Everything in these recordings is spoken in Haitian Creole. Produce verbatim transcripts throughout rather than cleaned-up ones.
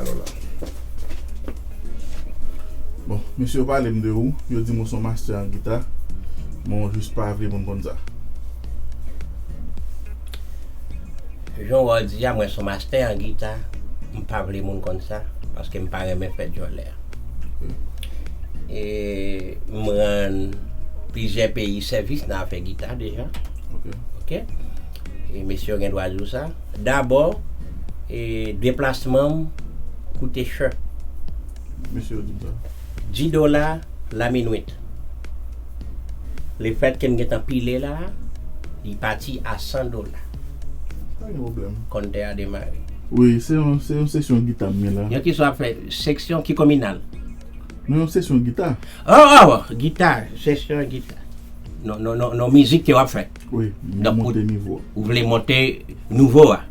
Alò la. Bon, mesye yo pale m de ou, yo di m ou se yon mastè an gita, men w jis pa vle moun konn sa. Jan w di a, mwen se yon mastè an gita, m pa vle moun konn sa, paske m pa renmen fè djòlè. E m rann plizyè peyi sèvis nan afè gita deja. Ok. Ok? E mesye yo gen dwa di w sa. Dabò, e deplasman m koute chè. Mesye yo di m sa. Dis dola la minit. Lefètke m gentan pile la, li pati a san dola. Pa gen pwoblèm. Kòntè a demare. Wi, se yon, se yon sesyon gita m gen la. Yon ki sa ap fè seksyon ki kominal? Non, yon sesyon gita. Oh, oh, oh, gita, sesyon gita. Non, non, non, non, mizik ke w ap fè. Wi, m Donk, monte ou, nivo. Ou vle monte nivo a.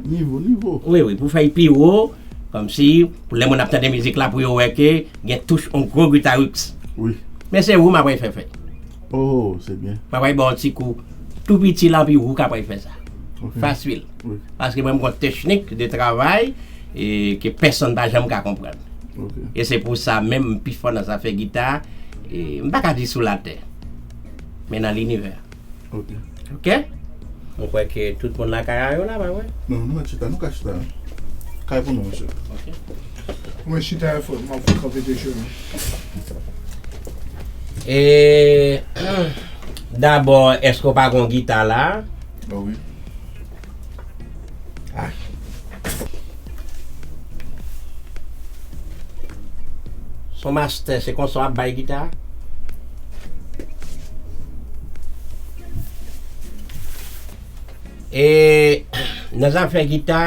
Nivo, nivo. Wi, wi, pou fè l pi wo, kòmsi, pou lè moun ap tande mizik la, pou yo wè ke gen touch yon gwo gitarist. Wi. Men se ou m ap fè fè. Oh, se byen. M ap ba w ti kou tou piti la, pi ou k ap fè sa. Ok. Fasil. Wi. Paske mwen, m gon teknik de travay e ke pèsonn pa janm ka konprann. Ok. E se pou sa menm, m pi fò nan zafè gita, e m pa ka di sou latè, men nan linivè. Ok. Ok? Mwen kwè ke tout moun lakay a yo la, pa vre? Non, nou mèt chita, nou ka chita. Kay pou nou, mesye. Ok. Mwen chita, fò, m ap fè kanpe de chemen. E, dabò, èske w pa gon gita la? Bon, wi. Ah. Son mastè, se konsa w ap bay gita? E nan zafè gita,